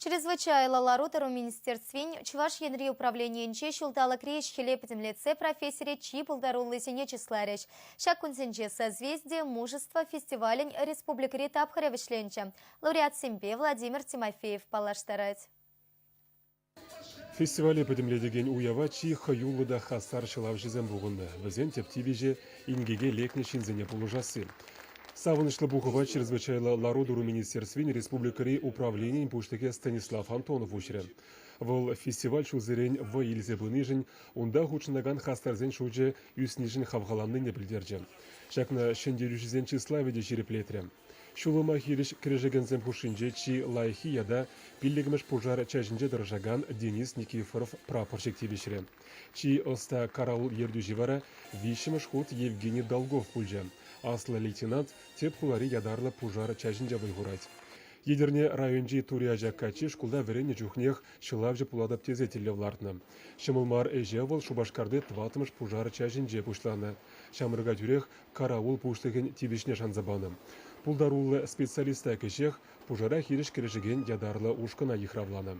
Чрезвычайлӑ лару-тӑру министерствин Чӑваш Енри управленийӗнче ҫулталӑкри ӗҫ-хӗле пӗтӗмлетсе профессире чи пултаруллисене чысларӗҫ. Ҫак кунсенче «Созвездие мужества» фестивалӗн республикӑри тапхӑрӗ вӗҫленчӗ. Лауреатсемпе Владимир Тимофеев паллаштарать. Фестивале пӗтӗмлетекен уява чи хӑюллӑ та хастар ҫӑлавҫӑсем пухӑннӑ. Вӗсен тӗп тивӗҫӗ – инкеке лекнӗ ҫынсене пулӑшасси. Савӑнӑҫлӑ пухӑва Чрезвычайлӑ лару-тӑру министерствин республикӑри управленийӗн пуҫлӑхӗ Станислав Антонов уҫрӗ. Вӑл фестиваль ҫулсерен вӑй илсе пынишӗн, унта хутшӑнакан хастарсен шучӗ ӳснишӗн хавхаланнине пӗлтерчӗ. Ҫакна ҫӗнтерӳҫӗсен чыславӗ те ҫирӗплетрӗ. Ҫулӑма хирӗҫ кӗрешекенсем хушшинче чи лайӑххи ята пиллӗкмӗш пушар чаҫӗнче тӑрӑшакан Денис Никифоров прапорщик тивӗҫрӗ. Чи ӑста караул ертӳҫи вара виҫҫӗмӗш хут Евгений Долгов пулчӗ. Аслӑ лейтенант тӗп хулари ятарлӑ пушар чаҫӗнче вӑй хурать. Етӗрне районӗнчи Тури Ачак каччи шкулта вӗреннӗ чухнех ҫӑлавҫӑ пулатӑп тесе тӗллев лартнӑ. Ҫӑмӑл мар ӗҫе вӑл Шупашкарти тӑваттӑмӗш пушар чаҫӗнче пуҫланӑ. Ҫамрӑка тӳрех караул пуҫлӑхӗн тивӗҫне шанса панӑ. Пултаруллӑ специалиста кӗҫех пушара хирӗҫ кӗрешекен ятарлӑ ушкӑна йыхравланӑ.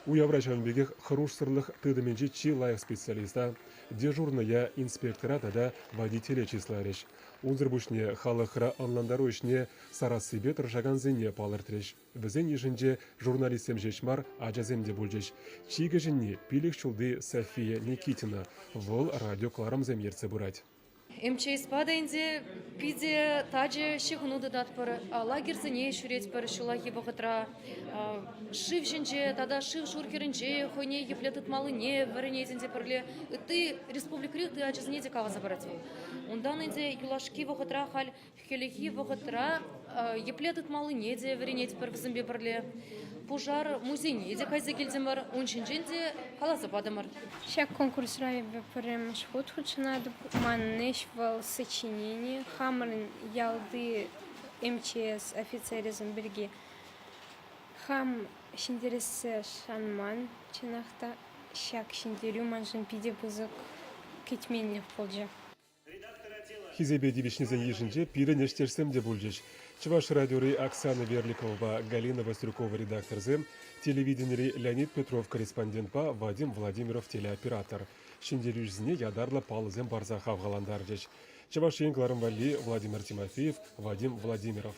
Уявра ҫавӑн пекех хӑрушсӑрлӑх тытӑмӗнчи чи лайӑх специалиста, дежурнӑя, инспектора тата водителе чысларӗҫ. Унсӑр пуҫне халӑхра ӑнлантару ӗҫне сарассипе тӑрӑшакансене палӑртрӗҫ. Вӗсен йышӗнче журналистсем ҫеҫ мар, ачасем те пулчӗҫ. Чи кӗҫӗнни, пилӗк ҫулти София Никитина. Вӑл радиокӑларӑмсем ертсе пырать. МЧСпа та ӗнтӗ питӗ тачӑ ҫыхӑну тытатпӑр, лагерьсене ҫӳретпӗр ҫуллахи вӑхӑтра. Шыв ҫинче тата шыв-шур хӗрринче хӑйне епле тытмаллине вӗренет ӗнтӗ пӗрле. Ытти республикӑри ытти ачасене те каласа парать вӑл. Унтан ӗнтӗ юлашки вӑхӑтра халь Хӗллехи вӑхӑтра епле тытмаллине те вӗренетпӗр вӗсемпе пӗрле. Пушар музейне те кайса килтӗмӗр, ун ҫинчен те каласа патӑмӑр. Ҫак конкурсра эпӗ пӗрремӗш хут хутшӑнатӑп. Манӑн ӗҫ вӑл сочинени. Хамӑрӑн ялти МЧС офицерӗсем пирки хам ҫӗнтерессе шанман, чӑнах та. Ҫак ҫӗнтерӳ маншӑн питӗ пысӑк кӗтменлӗх пулчӗ. Хисепе тивӗҫнисен йышӗнче пирӗн ӗҫтешсем те пулчӗҫ. Чӑваш радиори Оксана Верликовӑпа Галина Вастрюкова редакторсем, телевиденири Леонид Петров корреспондентпа Вадим Владимиров телеоператор ҫӗнтерӳҫӗсене ятарлӑ паллӑсем парса хавхалантарчӗҫ. Чӑваш Ен кӑларӑм валли Владимир Тимофеев, Вадим Владимиров.